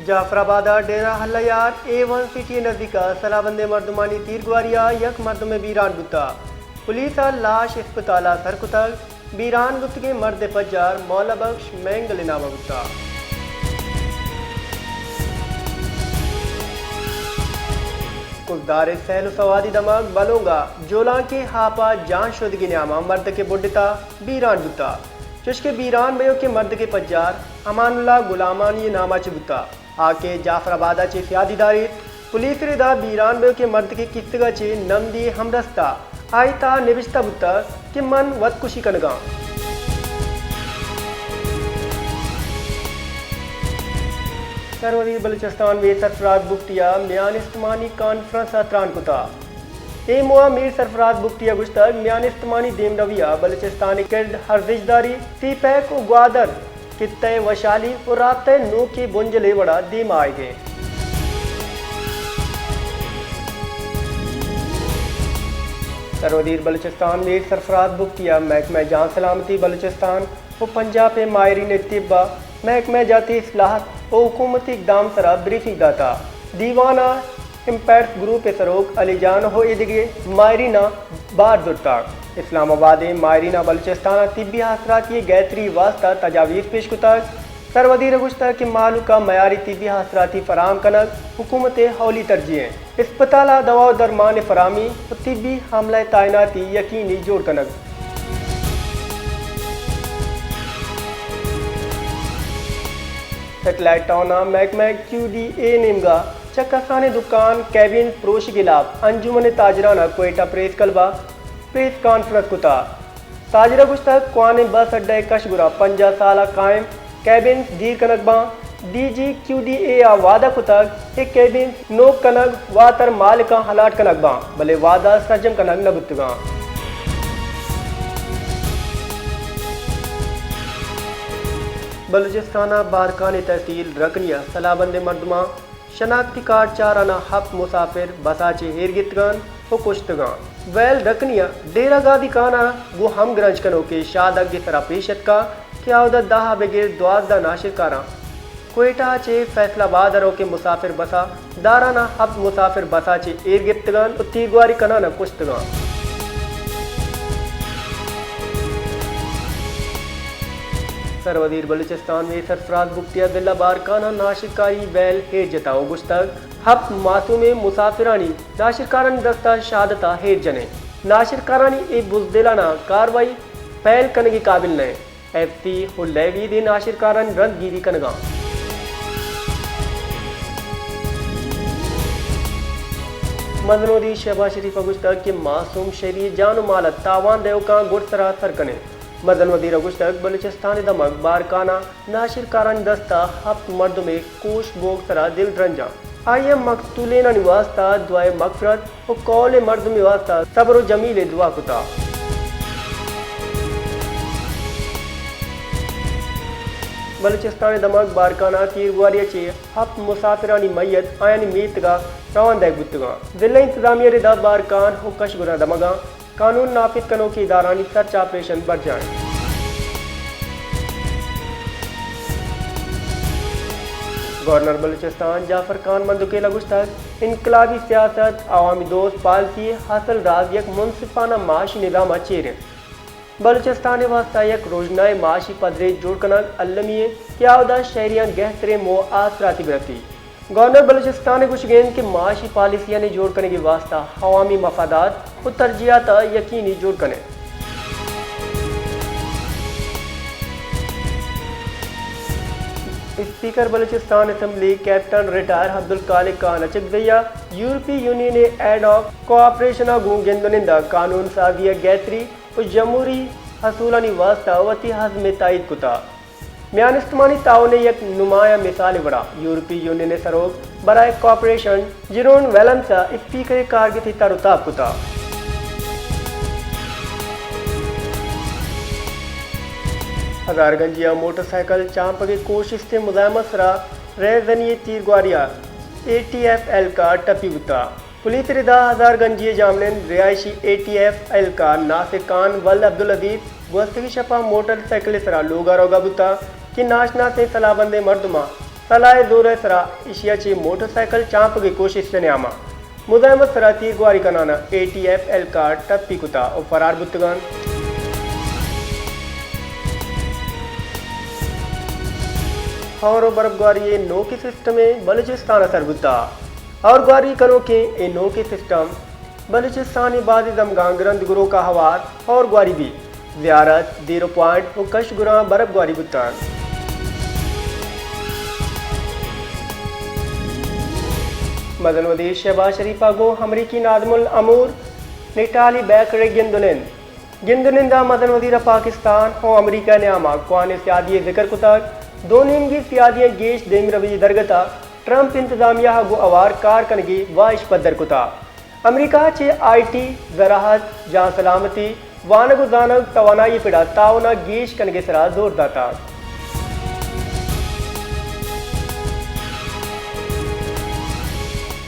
جعفر آباد ء ڈیرہ اللہ یار اے ون سٹی ء نزیک ء سلاہ بندیں مردمانی تیرگواری ء یک مردمے بیران بوتگ۔ پولیس ء لاش اسپتال ء سر کتگ۔ بیران بوتگیں مرد ء پجار مولا بخش مینگل ء نام ء بوتگ۔ کلدار ء سیل و سوادی دمگ بلونگ ء جولانکے ہاپ ء جان شودگی نیام ء مردکے بڈتگ، بیران بوتگ۔ چوشکہ بیران بئیوکیں مردکے پجار امان اللہ گلامانی نام ء چہ بوتگ۔ آ کہ جعفر آباد ء چہ سیادی داریت، پولیس ء ردا بیران بئیوکیں مردکے کیسگ ء چہ نمدی ہمرستہ آئی تہا نبشتہ بوتگ کہ من وت کشی کنگاں۔ سروزیر بلوچستان میر سرفراز بگٹی ء میان استمانی کانفرنس ء تران کتگ۔ اے موہ ء میر سرفراز بگٹی ء گوشتگ، میان استمانی دیمروی ء بلوچستان ء کرد ارزشت داری، سی پیک و گوادر خطہ ء وشحالی و رابطہ ء نوکیں بنجلے وڑا دیم ء آیگ ء انت۔ سروزیر بلوچستان میر سرفراز بگٹی ء محکمہ جان سلامتی بلوچستان و پنجاب ء ماہرین طب ء محکمہ جاتی اصلاحات و حکومتی اقدام سرا بریفنگ داتا۔ دیوان ء امپیرس گروپ ء سروک علی جان و ایدگہ ماہریناں بار زرتگ۔ اسلام آباد ء ماہریناں بلوچستان ء طبی آسراتی ء گہتری واستہ تجاویز پیش کتگ۔ سروزیر ء گوشتگ کہ مہلوک ء معیاری طبی آسراتی فراہم کنگ حکومت ء اولی ترجیح انت۔ اسپتال ء دوا و درمان ء فراہمی و طبی عملہ ء تعیناتی یقینی جوڑ کنگ۔ سیٹلائٹ ٹاؤن ء محکمہ کیو ڈی اے نیمگا چہ کسانیں دکان، کیبنز پروشی خلاف انجمن تاجران ء کوئٹہ پریس کلب ء پریس کانفرنس کتا۔ تاجر ء گوشتگ، کوانیں بس اڈہ ء کش گرا پنجاہ سال ء قائم کیبنز دیر کنگ باں۔ D G Q D A ء وعدہ کتگ کہ کیبنز نوک کنگ واتر مالکاں الاٹ کنگ باں، بلے وعدہ سرجم کنگ نہ بوتگاں۔ بلوچستان ء بارکھان ء تحصیل رکنی ء سلاہ بندیں مردماں شناختی کارڈ چاران ء ہپت مسافر بس ء چہ ایر گپتگ انت و کشتگ انت۔ ویل رکنی ء ڈیرہ گادی خان ء گوں ہمگرنچ کنوکیں شادگ ء سرا پیش اتکگ کہ آودا دہ ء بگر دوازدہ ناشرکاراں کوئٹہ ء چہ فیصل آباد ء روکیں مسافر بس ء داران ء ہپت مسافر بس ء چہ ایر گپتگ انت و تیرگواری کنان ء کشتگ انت۔ سروزیر بلوچستان میر سرفراز بگٹی ء ضلع بارکھان ء ناشرکاری ویل ایر جتگ و گوشتگ، ہپت معصومیں مسافرانی ناشرکارانی دست ء شہادت ء ایر جنیں۔ ناشرکارانی اے بزدلانہ کاروائی پہل کنگی قابل نہ انت۔ ایف سی و لیوی دے ناشرکارانی رند گیری کنگاں۔ مزن وزیر شہباز شریف ء گوشتگ کہ معصوم شہری جان و مال ء تاوان دئیوکاں گڈسرا سر کنیں۔ مزن وزیر ء گوشتگ، بلوچستان ء دمگ بارکھان ء ناشرکارانی دست ء ہپت مردم ء کوش بوگ سرا دل درنجاں۔ آئی ء مقتولینانی واستہ دعائے مغفرت و کہول ء مردم ء واستہ صبر و جمیل ء دعا کتا۔ بلوچستان ء دمگ بارکھان ء تیرگواری ء چہ ہپت مسافرانی میت آیانی میتگ ء روان دئیگ بوتگاں۔ ضلع انتظامیہ ء ردا بارکھان و کشگران دمگاں قانون نافذ کنوکیں ادارھانی سرچ آپریشن برجاہ انت۔ گورنر بلوچستان جعفر خان مندوکیل ء گوشتگ، انقلابی سیاست، عوامی دوست پالیسی ء اصل راز یک منصفانہ معاشی نظام ء چیر انت۔ بلوچستان ء واستہ یک رژنائیں معاشی پدریچ جوڑ کنگ المی انت کہ آودا شہریاں گہتریں موہ آسراتی برسی۔ گورنر بلوچستان ء گوشگ انت کہ معاشی پالیسیانی جوڑ کنگی واستہ عوامی مفادات و ترجیحات ء یقینی جوڑ کنیں۔ Speaker Balochistan assembly captain retire Abdul Khaliq Khan Achakzai ء یورپی یونین ء ایڈ آف کوآپریشن ء گوں گند و نند ء قانون سازی ء گہتری و جمہوری اصولانی واستہ وتی عزم ء تائید کتا۔ میان استمانی تعاون ء یک نمایاں مثال ء وڑا یورپی یونین ء سروک برائے کوآپریشن جیرون ویلمس ء اسپیکر ء کارگس ء تر و تاب کتا۔ ہزار گنجی ء موٹر سائیکل چانپگ ء کوشست ء مزاحمت سرا رہزنی ء تیرگواری ء اے ٹی ایف اہلکار ٹپی بوتا۔ پولیس ء ردا ہزار گنجی ء جاہمنند رہائشی اے ٹی ایف اہلکار ناصر خان ولد عبدالعزیز گوستگیں شپ ء موٹر سائیکل ء سرا لوگ ء روگ ء بوتگ کہ ناشناسیں سلاہ بندیں مردماں تلائے زور ءِ سرا ایشی ءَ چہ موٹر سائیکل چانپگ ءِ کوشست ءِ نیام ءَ مزاحمت سرا تیر گواری کنان ءَ اے ٹی ایف اہلکار ٹپی کتا ءُ فرار بوتگ انت۔ ہور ءُ برف گواری ءِ نوکیں سسٹمے بلوچستان ءَ سر بوتا۔ ہور گواری کنوکیں اے نوکیں سسٹم بلوچستان ءِ بازیں زمگاں گرند گروک ءَ ہوار ہور گواری بیت۔ زیارت، زیرو پوائنٹ ءُ کشگراں برف گواری بوتگ۔ مزن وزیر شہباز شریف ءَ گوں امریکی نادم الامور نٹالی بیکر ءَ گند ءُ نند۔ گند ءُ نند ءَ مزن وزیر ءَ پاکستان ءُ امریکہ ءِ نیام ءَ کوہنیں سیادی ءِ ذکر کتگ۔ دو نیمگی سیادی ءِ گیش دیمروی ءِ درگت ءَ ٹرمپ انتظامیہ ءَ گوں ہوار کار کنگ ءِ واہش پدر کتگ۔ امریکہ ءَ چہ آئی ٹی، زراعت، جان سلامتی، وانگ ءُ زانگ، توانائی ءِ پڑ ءَ تعاون ءَ گیش کنگ ءِ سرا زور داتگ۔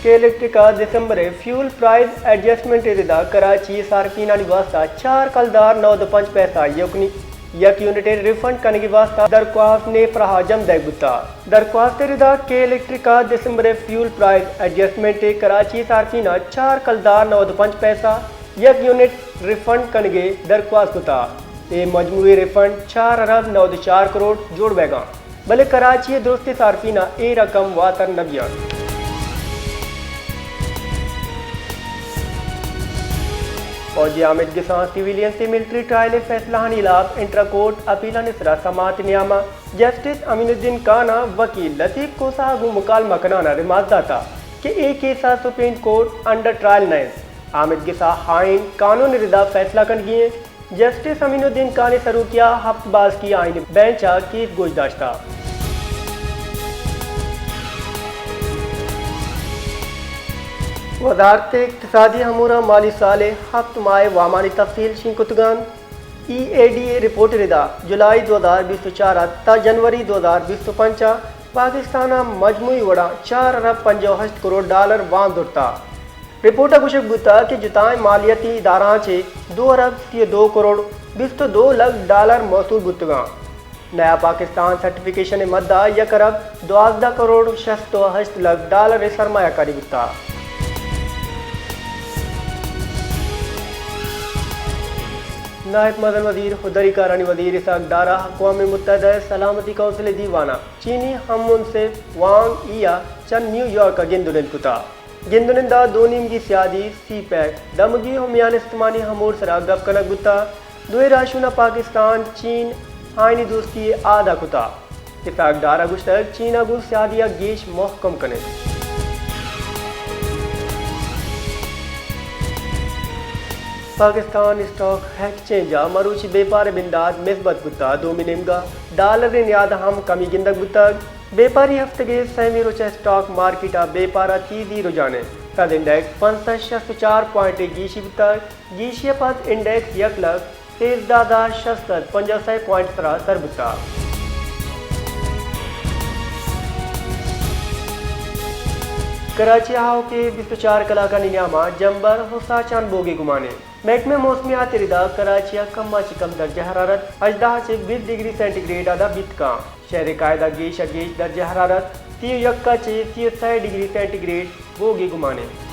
کے الیکٹرک ءَ دسمبر ءِ فیول پرائز ایڈجسٹمنٹ ءِ ردا کراچی ءِ صارفینانی واستہ چار کلدار نود ءُ پنچ پیسہ یک نی-، یک یونٹ ءِ ریفنڈ کنگ ءِ واستہ درخواست نیپرا ءَ جم دئیگ بوتگ۔ درخواست ءِ ردا کے الیکٹرک ءَ دسمبر ءِ فیول پرائز ایڈجسٹمنٹ ءِ کراچی ءِ صارفین ءَ چار کلدار نود ءُ پنچ پیسہ یک یونٹ ریفنڈ کنگ ءِ درخواست کتگ۔ اے مجموعی ریفنڈ چار ارب نود ءُ چار کروڑ جوڑ بئیگ ءَ انت، بلے کراچی ءِ درستیں صارفین ءَ اے رقم واتر نہ بیت۔ فوجی آمید گساں سویلینز ءِ ملٹری ٹرائل ءِ فیصلہانی ہلاپ انٹرا کورٹ اپیلانی سرا سماعت ءِ نیام ءَ جسٹس امین الدین خان ءَ وکیل لطیف کھوسہ ءَ گوں مکالمہ کنان ءَ ریمارک داتگ کہ اے کیس ءَ سپریم کورٹ انڈر ٹرائل نہ انت۔ آمید گسا آئین قانون ءِ ردا فیصلہ کنگی انت۔ جسٹس امین الدین خان ءِ سروکی ءَ ہپت باسکی آئینی بینچ ءَ کیس گوش داشتگ۔ وزارت اقتصادی امور ءَ مالی سال ءِ ہپت ماہ ءِ وامانی تفصیل شنگ کتگ انت۔ ای اے ڈی ءِ رپورٹ ءِ ردا جولائی دو ہزار بیست ءُ چار ءَ تا جنوری دو ہزار بیست ءُ پنچ ءَ پاکستان ءَ مجموعی وڑا چار ارب پنجاہ ءُ ہشت کروڑ ڈالر وام زرتگ۔ رپورٹ ءَ گوشگ بوتگ کہ جتائیں مالیاتی ادارہاں چہ دو ارب سی ءُ دو کروڑ بیست ءُ دو لکھ ڈالر موصول بوتگ انت۔ نیا پاکستان سرٹیفکیشن ءِ مد ءَ یک ارب دوازدہ کروڑ شست ءُ ہشت لکھ ڈالر ءِ سرمایہ کاری بوتگ۔ نائب مزن وزیر ءُ دری کارانی وزیر اسحاق ڈار ءَ اقوام متحدہ ءِ سلامتی کونسل ءِ دیوان ءَ چینی ہم منصف وانگ ای ءَ چہ نیو یارک ءَ گند ءُ نند کتگ۔ گند ءُ نند ءَ دو نیمگی سیادی، سی پیک، دمگی ءُ میان استمانی امور سرا گپ کنگ بوتگ۔ دوئیں راہشون ءَ پاکستان چین آئینی دوستی ءِ اعادہ کتگ۔ اسحاق ڈار ءَ گوشتگ، چین ءَ گوں سیادی ءَ گیش مھکم کنیں۔ پاکستان اسٹاک ایکسچینج ءَ مروچی بیپار ءِ بندات مثبت بوتگ، دومی نیمگ ءَ ڈالر ءِ نیاد ءَ ہم کمی گندگ بوتگ۔ بیپاری ہفتگ ءِ سیمی روچ ءَ اسٹاک مارکیٹ ءَ بیپار ءَ تیزی رجحان انت۔ سد انڈیکس پنچ سد شست ءُ چار پوائنٹ ءِ گیشی بوتگ، گیشی ءَ پد انڈیکس یک لکھ سیزدہ ہزار شش سد پنجاہ ءُ سئے پوائنٹ ءِ سرا سر بوتگ۔ کراچی ءَ آؤکیں بیست ءُ چار کلاکانی نیام ءَ جمبر ءُ ساچان بوگ ءِ گمان انت۔ محکمہ موسمیات ءِ ردا کراچی ءَ کم ءَ چہ کم درجہ حرارت ہژدہ ءَ چہ بیست ڈگری سینٹی گریڈ ءَ داں بیت کنت۔ شہر ءِ کائد ءَ گیش ءَ گیش درجہ حرارت سی ءُ یک ءَ چہ سی ءُ سئے ڈگری سینٹی گریڈ بوگ ءِ گمان انت۔